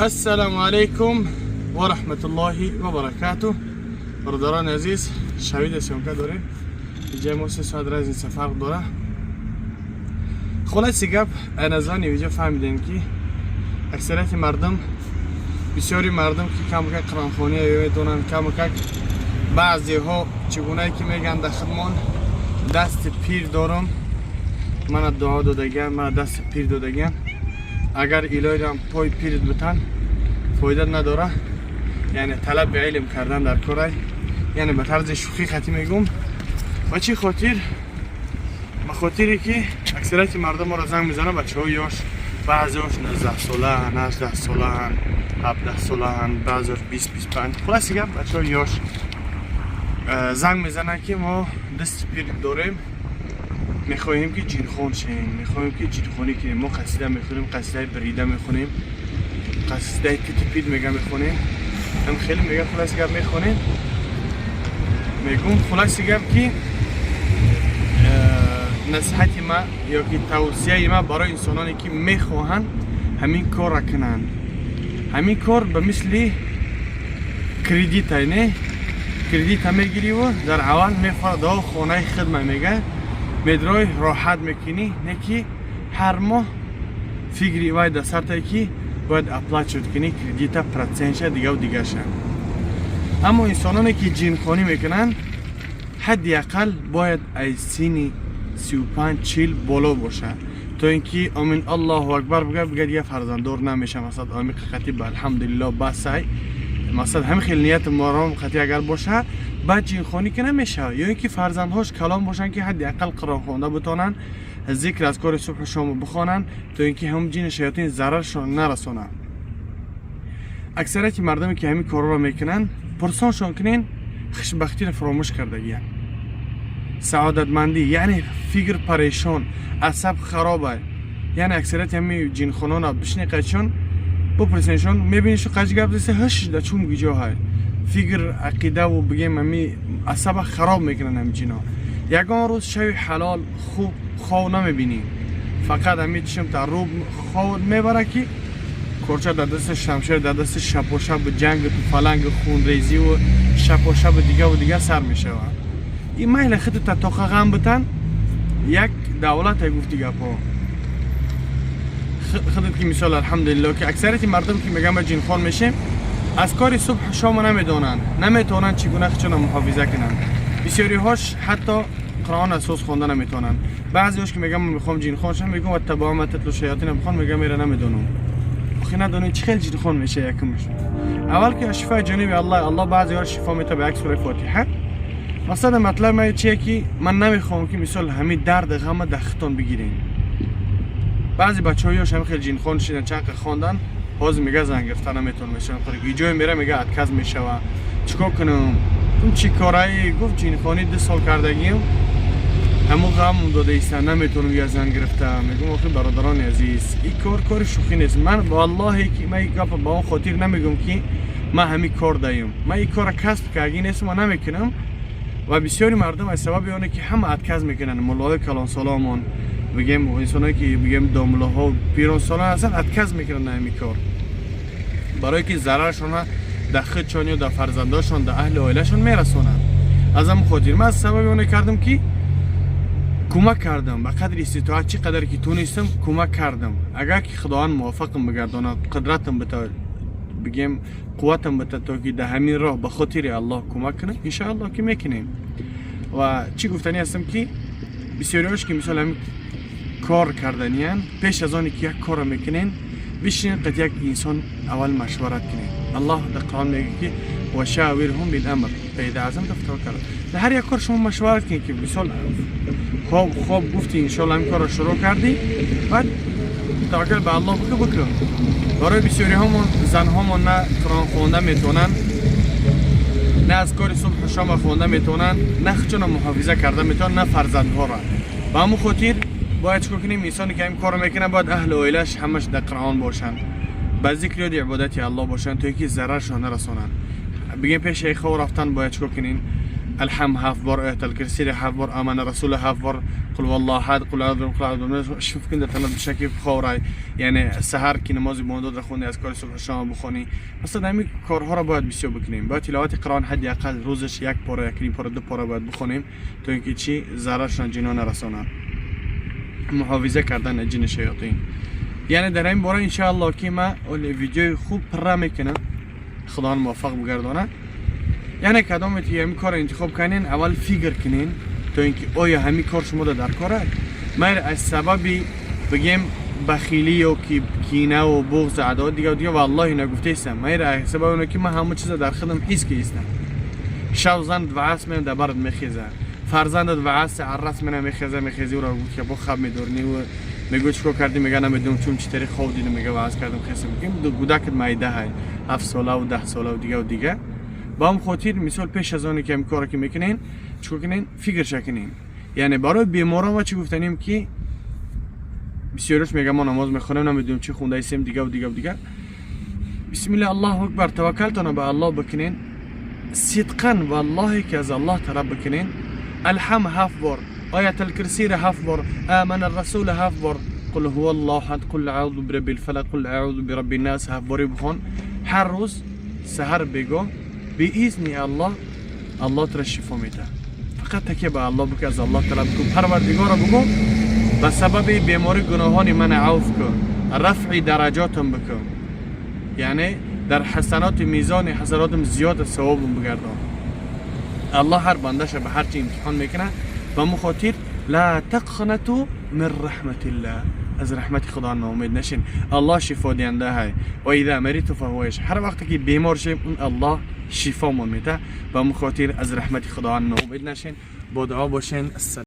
Ассалому алайкум ва раҳматуллоҳи ва баракатуҳ. Бародарони азиз, шавида съёмка дорем. Иҷа мо 3 соат разница, фарқ дора. Хулоси гап, названи видео фаҳмидем, ки аксарияти мардум, бисёри мардум, ки камакак қуръонхонӣ медонанд, камакак баъзеҳо, чӣ гунае ки мегӯянд дар худмон, дасти пир дорам, мана дуо додагиан, мана дасти пир додагиан. Агар илоҳирам пой пирит битан, фоида надора. Яъне талаби илм кардан дар корай. Яъне ба тарзи шӯхӣ хатӣ мегӯм. Ба чӣ хотир? Ба хотире ки аксарияти мардум моро занг мезананд, бачаҳои ёш, баъзеош 19 солаанд, 18 солаанд, 17 солаанд, баъзеош 20, 25. Хулоси гап, бачаҳои ёш занг мезананд, ки мо дасти пир дорем, мехоҳем, ки ҷинхон шем, мехоҳем, ки ҷинхонӣ кунем. Мо қасида мехонем, қасидаи бирида мехонем, қасидаи титипид мега мехонем, ҳам хеле мега. Хулоси гап, мехонем, мегум. Хулоси гап, ки насиҳати ма ё ки тавсияи ма барои инсононе, ки мехоҳанд ҳамин корра кунанд: ҳамин кор ба мисли кредитай, не? Кредита мегириву дар аввал мефардо хонаи хидма мега медрой, роҳат мекунӣ, не ки ҳар моҳ фикри вай дар сартай, ки бояд оплачивать кунӣ кредита, процентша, дигаву дигаша. Аммо инсононе, ки ҷинхонӣ мекунанд, ҳадди ақал бояд аз синни 35, 40 боло бошад, то ин ки омин, аллоҳу акбар бигӯяд, бигӯяд: я фарзанддор намешам, масалан, ами қати ба алҳамдулилло басай. Масалан, ҳамин хел нияту маром қати агар бошад, баъд ҷинхонӣ ки намешавад. Ё ин ки фарзандҳош калон бошанд, ки ҳадди ақал қуръон хонда битонанд, зикр аз кори субҳу шому бихонанд, то ин ки ҳам ҷини шаётин зараршон нарасонанд. Аксарияти мардуме, ки ҳамин корҳоро мекунанд, пурсоншон кунен, хушбахтиро фаромӯш кардагиянд, саодатмандӣ, яъне фикр парешон, асаб хароба. Яъне аксарияти ҳамин ҷинхонона бишини қачон бупурсеншон, мебини шу қач гап засе, ҳаш да чун гиҷоҳай фикр, ақидаву бигем, ҳами асаба хароб мекунанд ҳами ҷино. Ягон рӯз шави ҳалол хуб хов намебинӣ, фақат ҳами чишм тарруб хов мебара, ки корча дар даста, шамшер дар дасти, шапошаб ҷанг, туфаланг, хунрезиву шапошаб, дигаву дига сар мешавад. Ин майла худта тоқа ғам битан, як давлате гуфти гапҳо худат ки мисол, алҳамдулилло, ки аксарияти мардум, ки мегӯянд ба ҷинхон мешем, аз кори субҳу шомо намедонанд, наметавонанд чӣ гуна худшонро муҳофиза кунанд. Бисёриҳош ҳатто қуръон асос хонда наметавонанд. Баъзеҳош, ки мегӯям мехоҳам ҷинхон шам, мегӯям: واتبعوا ما تتلو الشياطين бихон. Мегӯям: мера намедонам. Охи надонӣ, чӣ хел ҷинхон меша? Якумш, аввал ки шифои ҷониби Аллоҳ. Аллоҳ баъзеҳоро шифо мета ба як сураи Фотиҳа. Мақсади матлаб ман чие, ки ман намехоҳам, ки мисол ҳамин дарди ғама дар худтон бигирем. Баъзе бачаҳо ёш ҳами хел ҷинхон шидан, чанд қа хондан, ҳозир мега зан гирифта наметавон мешавам, иҷое мера, мега отказ мешава, чӣ кор кунам? Гуфтам: чӣ кораи? Гуфт: ҷинхонӣ 2 сол кардагиам, ҳамун ғамм дода иста, наметавонам я зан гирифта. Мегӯм: охи, бародарони азиз, ин кор кори шӯхӣ нест. Ман валлоҳе, ки ман ин гапа ба он хотир намегӯм, ки ман ҳамин кор даем, ман ин кора касб кардагӣ нестам, ман намекунам. Ва бисёри мардум аз сабаби оне, ки ҳама отказ мекунанд, муллоҳои калонсоломон, бигем, инсоное, ки бигем домуллоҳо, пиронсолон ҳастанд, отказ мекунанд ҳамин кор, барое ки зараршона дар худшон ё дар фарзандошон, дар аҳли оилашон мерасонанд. Аз ҳамн хотир ман аз сабаби оне кардам, ки кӯмак кардам, ба қадри иститоат, чӣ қадаре ки тунистам, кӯмак кардам. Агар ки Худованд муваффақам бигардонад, қудратам бита, бигем, қувватам бита, то ки дар ҳамин роҳ ба хотири Аллоҳ кӯмак кунам, иншоаллоҳ, ки мекунем. Ва чӣ гуфтанӣ ҳастам, ки бисёриҳош, ки мисол ҳамин кор карданиян, пеш аз оне ки як корро мекунен, бишинед, қад як инсон аввал машварат кунед. Аллоҳ дар Қуръон мегӯяд, ки وشاورهم في الأمر فإذا عزمت فتوکل. در ҳар як кор шумо машварат кунед, ки мисол хоб хоб гуфти, иншоалло, ҳамин корро шурӯъ кардӣ, баъд таваккал ба Аллоҳ бикун, бикун. Барои бисёриҳомон, занҳомон на Қуръон хонда метавонанд, на аз кори субҳу шома хонда метавонанд, на худшонро муҳофиза карда метавонанд, на фарзандҳоро. Ба ҳамон хотир бояд чикор кунем? Инсоне, ки ҳамин корро мекунад, бояд аҳли оилаш ҳамаш дар Қуръон бошанд, ба зикр ёди ибодати Аллоҳ бошанд, то ин ки зараршон нарасонанд. Бигем, пеши хов рафтан бояд чикор кунем? الحم هفت بار، آیت الکرسی هفت بار، آمن رسول هفت بار، قل والله احد، قل اعوذ برب، قل اعوذ برب شوف کن در تنت بشکی خورای. یعنی سحر که نماز بامداد را خوندی، اذکار صبح شام بخونی. مثلا همین کارها را باید بسیار بکنیم. باید تلاوت قرآن حداقل روزش یک پاره، یک نیم پاره، دو پاره باید بخونیم تا اینکه چی ضررشان جنا نرسانند، محافظه کردن از جن شیاطین. یعنی در این باره انشاءالله که ما ویدیوی خوب پر میکنم، خدا موفق بگردانه. یعنی کدام که همین کار انتخاب کنین، اول فکر کنین تا اینکه آیا همین کار شما در کاره. من از سببی بگیم بخیلی و کینه و بغض و عداوت دیگه و دیگه والله نگفته ایستم. من از سبب اونه که من همه چیز در خودم حس که ایستم. شو زن وعس من در برد میخیزه، فرزندت وعس عرس من میخیزه، میخیزی و را گفت که با خواب میدورنی و میگو چیکار کردی؟ میگه نمیدونم، چون چطوری خواب دیدم، میگه وعظ کردم خیسه. میگیم دو گودکت میده های 7 ساله و 10 ساله و دیگه و دیگه. با هم خاطر مثال پیش از آنی که هم کار که میکنین، چیکار کنین؟ فکر کنین. یعنی برای بیماران ما چی گفتنیم که بسیارش میگه ما نماز میخونیم، نمیدونم چی خونده ایستیم، دیگه و دیگه و دیگه. بسم الله، الله اکبر، توکلتون به الله بکنین، صدقا والله که از الله طلب بکنین. الحم هفت بار، آیت الکرسی را هفت بار، آمن الرسول هفت بار، قل هو الله احد، قل اعوذ برب الفلق، قل اعوذ برب الناس هفت باری بخون. هر روز سحر بگو، باذن الله الله تر شفا میده. فقط تکیه به الله بکن، از الله طلب کن، پروردگار بگو به سبب بیماری گناهان من عفو کن، رفع درجاتم بکن، یعنی در حسنات میزان حسناتم زیاد ثوابم بگردان. الله هر بندش به هر چی امتحان میکنه. به مخاطر لا تقنطوا من رحمت الله، از رحمت خدا ناامید نشین. الله شفا دهنده های و اذا مرضت فهو یشفین. هر وقت که بیمار شیم، اون الله شفا میده. به مخاطر از رحمت خدا ناامید نشین. با دعا باشین. السلام.